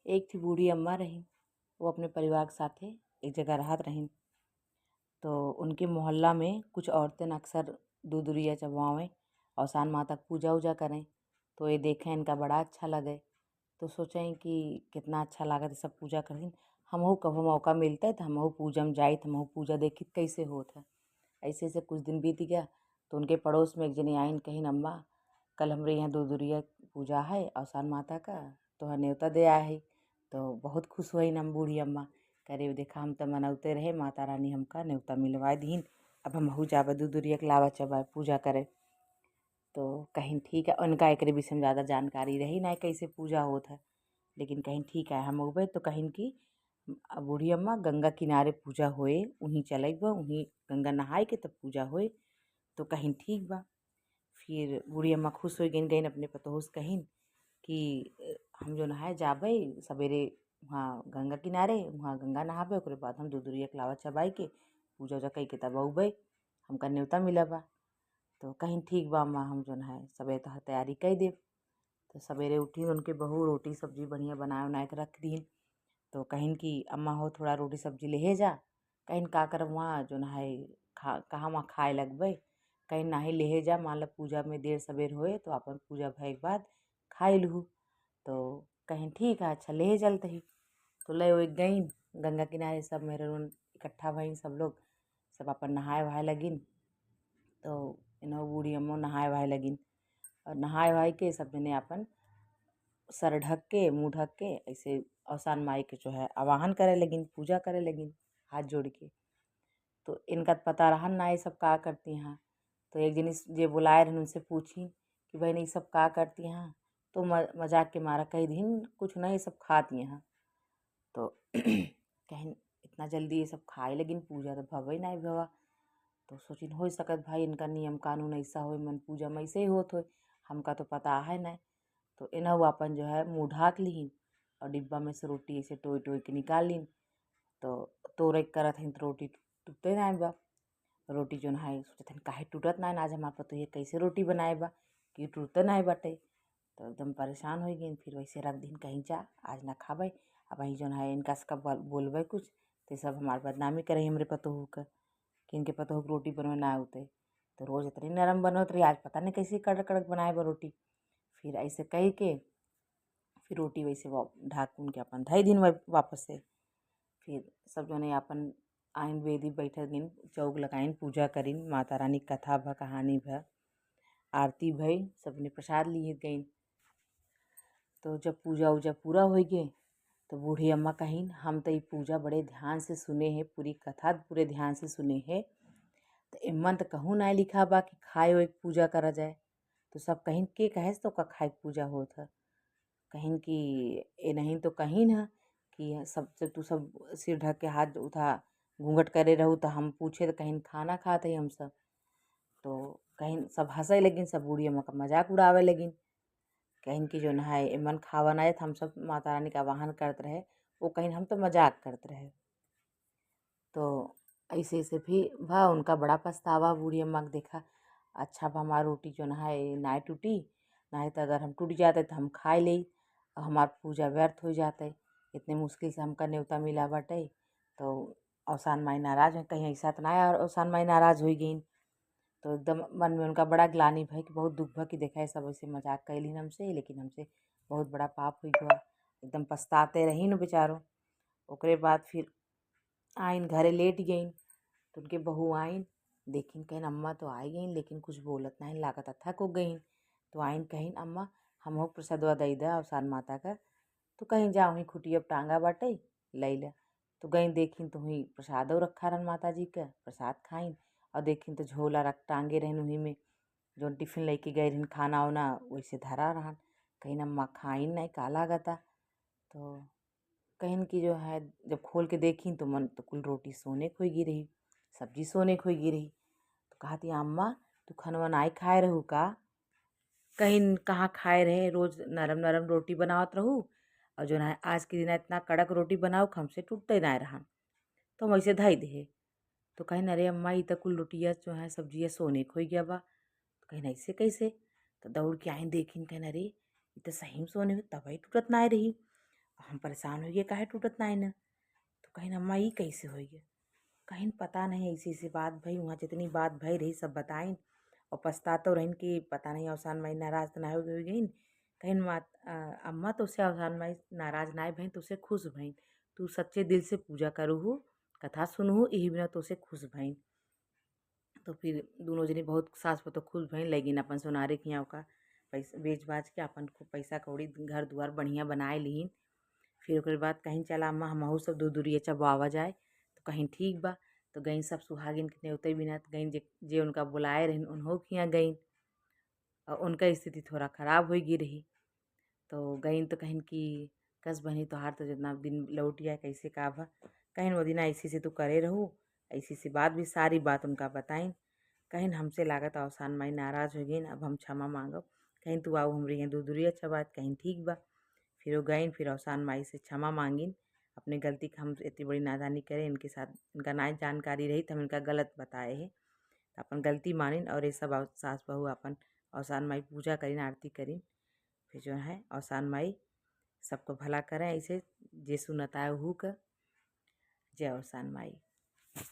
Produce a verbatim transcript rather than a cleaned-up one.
एक थी बूढ़ी अम्मा रही, वो अपने परिवार के साथे एक जगह रहत रही। तो उनके मोहल्ला में कुछ औरतें अक्सर दूदुरिया चबवावें, अवसान माता के पूजा उजा करें। तो ये देखें, इनका बड़ा अच्छा लगे। तो सोचें कि कितना अच्छा लागत है, सब पूजा करथिन, हमहू कभो मौका मिलते तो हमहू पूजा में जाइत, हमहू पूजा देखित कैसे होत है। ऐसे ऐसे कुछ दिन बीत गया। तो उनके पड़ोस में एक जनी आइन, कहिन, "अम्मा, कल हमरे यहाँ दूदुरिया पूजा है अवसान माता का, तोहर नेवता दे आए है।" तो बहुत खुश हुई हम बूढ़ी अम्मा, करे, "देखा, हम तो मनौते रहे, माता रानी हमका नेवता मिलवाए दीन, अब हमहू जाबे दूदुरिया के लावा चबाए पूजा करे।" तो कहिन, "ठीक है।" उनका एकरे विषय में ज़्यादा जानकारी रही ना, कैसे पूजा होत है, लेकिन कहिन, "ठीक है, हम अउबे।" तो कहिन कि बूढ़ी अम्मा, गंगा किनारे पूजा होए, उहीं चलइबा, उहीं गंगा नहाए के तब पूजा होए। तो कहिन, "ठीक बा।" फिर बूढ़ी अम्मा खुश होइ गइन, गइन अपने पतोह से कहिन कि, "अ, हम जो नहाए जाबे सबेरे वहाँ गंगा किनारे, वहाँ गंगा नहाबे, ओकरे बाद हम दूदुरिया के लावा चबाई के पूजा उजा कई के तब अउबे, हमका नेवता मिला बा।" तो कहिन, "ठीक बा अम्मा, हम जो नहाए सबेरे तोहार तैयारी कई देब।" तो सबेरे उठिन, उनके बहू रोटी सब्जी बढ़िया बनाए उनाए के रख दीन। तो कहिन कि, "अम्मा हो, थोड़ा रोटी सब्जी लेहे जा।" कहिन, "का करब वहाँ, जो नहाए खा, कहाँ वहाँ खाए लगबे?" कहिन, "नाही, लेहे जा, मान ला पूजा में देर सबेर होए तो आपन पूजा भए के बाद खाए लूहू।" तो कहिन, "ठीक है, अच्छा, लेहे चलत ही।" तो ले ओए गइन गंगा किनारे, सब मेहरारून इकट्ठा भइन, सब लोग, सब आपन नहाए वहाए लगिन। तो इन्हों बूढ़ी अम्मो नहाए वहाए लगिन। और नहाए वहाए के सब जने आपन सर ढक के, मुँह ढक के, ऐसे अवसान माई के जो है आवाहन करे लगिन, पूजा करे लगिन हाथ जोड़ के। तो इनका पता रहन ना ये सब का करती हैं। तो एक जनी जे बुलाए रहन उनसे पूछी कि, "बहन, ये सब का करती हैं?" तो म-, मजाक के मारा कह दीन, "कुछ नहीं, ये सब खाती हैं।" तो कहिन, "इतना जल्दी ये सब खाए लगिन, पूजा तो भवे नहीं भवा।" तो सोचिन, "हो सकत भाई इनका नियम कानून ऐसा होए, मन पूजा में ऐसे ही होत होए, हमका तो पता है नहीं।" तो इन्हें वो अपन जो है मुँह ढाक लीन और डिब्बा में से रोटी ऐसे टोई टोई के निकाल लीन। तो तोरे करत हन तो रोटी टूटते नहीं बा। रोटी जो है सोचत हन, "काहे टूटत नहीं, आज हमार पतोहिया कैसे रोटी बनाए बा कि टूटते नहीं बाटे।" तो एकदम परेशान हो गई। फिर वैसे रख दीन, "कहीं जा, आज ना खाबे।" अब वही जो है इनका से कब बोल-, बोलबे कुछ, तो सब हमार बदनामी करे हमरे पतोहू का कि इनके पतोहू के रोटी बनवे ना आउते। तो रोज इतनी नरम बनत रही, आज पता नहीं कैसे कड़क कड़क बनाए बा रोटी। फिर ऐसे कह के फिर रोटी वैसे वा-, ढाक उनके अपन धई दिन वा-, वापस से। फिर सब जने अपन आइन बेदी बैठल गइन, चौक लगाइन, पूजा करिन, माता रानी कथा भ, कहानी भ, आरती भई, सबने प्रसाद लिए गइन। तो जब पूजा उजा पूरा होइ गए, तो बूढ़ी अम्मा कहिन, "हम तो ई पूजा बड़े ध्यान से सुने हैं, पूरी कथा पूरे ध्यान से सुने हैं, तो एमन तो कहूँ ना लिखा बा कि खाए ओए के पूजा करा जाए।" तो सब कहिन, "के कहे से तो का खाए के पूजा होत है?" कहिन कि, "ए नहीं तो कहिन है कि सब, जब तू सब सिर ढक के हाथ उठा घूंघट करे रहू तो हम पूछे तो कहिन खाना खात है हम सब।" तो कहिन सब हंसे लगिन, सब बूढ़ी अम्मा का मजाक उड़ावे लगिन। कहिन कि जो नहाए एमन खावा ना जात, हम सब माता रानी का आवाहन करत रहे, वो कहिन हम तो मजाक करत रहे। तो ऐसे ऐसे भी भा उनका बड़ा पछतावा बूढ़ी अम्मा के, "देखा, अच्छा भा हमार रोटी जो नहाए नाय टूटी, नाय तो अगर हम टूट जाते तो हम खाए लेई और हमार पूजा व्यर्थ हो जाते, इतने मुश्किल से हमका नेवता मिला बाटे।" तो अवसान माई नाराज है, कहीं ऐसा तो ना और अवसान माई नाराज हो गई। तो एकदम मन में उनका बड़ा ग्लानि भय कि बहुत दुख भा कि देखा है सब ऐसे मजाक कैलिन हमसे, लेकिन हमसे बहुत बड़ा पाप हुई गवा। एकदम पछताते रही न बेचारो। ओकरे बाद फिर आइन घरे लेट गइन, तो उनके बहू आइन, देखिन कहिन अम्मा तो आई गइन लेकिन कुछ बोलत नहीं, लागत थक हो गइन। तो आइन कहिन, "अम्मा, हमहू प्रसादवा दई दा अवसान माता का।" तो कहिन, "जा वहीं खुटिया पे टांगा बाटे, लई ले।" तो गइन देखिन तो वहीं प्रसादो रखा रहन माता जी का, प्रसाद खाइन और देखिन तो झोला रख टांगे रहन वहीं में, जौन टिफिन लेके गए रहन खाना वाना वैसे धरा रहन। कहिन, "अम्मा खाइन नहीं, का लागता?" तो कहिन कि जो है जब खोल के देखिन तो मन तो कुल रोटी सोने खोई गी रही, सब्जी सोने खोई गी रही। तो कहती, "अम्मा, तू खनवा नाई खाए रहू का?" कहिन, "कहाँ खाए रहे, रोज नरम नरम रोटी बनावत रहू और जो है आज के दिन इतना कड़क रोटी बनाऊ कि हमसे टूटते ना रहन, तो हम ऐसे धई दे।" तो कहिन, "अरे अम्मा, ई त कुल रोटिया जो है सब्जिया सोने खोई गया बा।" तो कहिन, "ऐसे कैसे?" तो दौड़ के आइन देखिन, कहिन, "अरे, ई त सही में सोने हो, तबही टूटत ना रही।" हम परेशान होइ गए, काहे टूटत नाई ना? तो कहिन, अम्मा, ई कैसे होइ गए? कहिन, पता नहीं, ऐसी ऐसी बात भई, वहाँ जितनी बात भई रही सब बताइन, और पछतातो रहिन कि पता नहीं अवसान माई नाराज तो ना हो गई, गईन। कहिन, मात-, अ, अम्मा, तोसे अवसान माई नाराज नाई भईन, तोसे खुश भईन। तू सच्चे दिल से पूजा करू हो, कथा सुनू हो, यही बिना तोसे खुश भईन। तो फिर दोनों जनी बहुत सास पतोह खुश भईन, लगिन अपन सोनारे के यहाँ ओका पैसा बेच बाच के अपन खूब पैसा कौड़ी, घर दुआर बढ़िया बनाए लिहिन। फिर ओकरे बाद कहिन, चला अम्मा, हमहू सब दू दुरिया चबावा जाए। तो कहिन, ठीक बा। तो गईन सब सुहागिन के नेवते बिना, तो गईन जे, जे उनका बुलाए रहिन, उन्हों के यहाँ गईन। और उनका स्थिति थोड़ा खराब होइ गई रही। तो गईन तो कहिन कि कस बहिनी, तोहार तो जितना दिन लौट आए, कैसे का भा? कहिन, वो दिन ऐसे से तू करे रहू, ऐसी सी बात भी, सारी बात उनका बताइन। कहिन, हमसे लागत अवसान माई नाराज हो गईन, अब हम क्षमा मांगब। कहिन, तू आऊ हमरे यहाँ दू दुरिया चबात। कहिन, ठीक बा। फिर वो गईन, फिर अवसान माई से क्षमा मांगिन, अपने गलती का हम इतनी बड़ी नादानी करे, इनके साथ इनका ना जानकारी रही तो हम इनका गलत बताए है। तो अपन गलती मानिन और ये सब अव-, सास बहू अपन अवसान माई पूजा करिन, आरती करिन। फिर जो है अवसान माई सबको भला करें, ऐसे जे सुनत आए हु का। जय अवसान माई।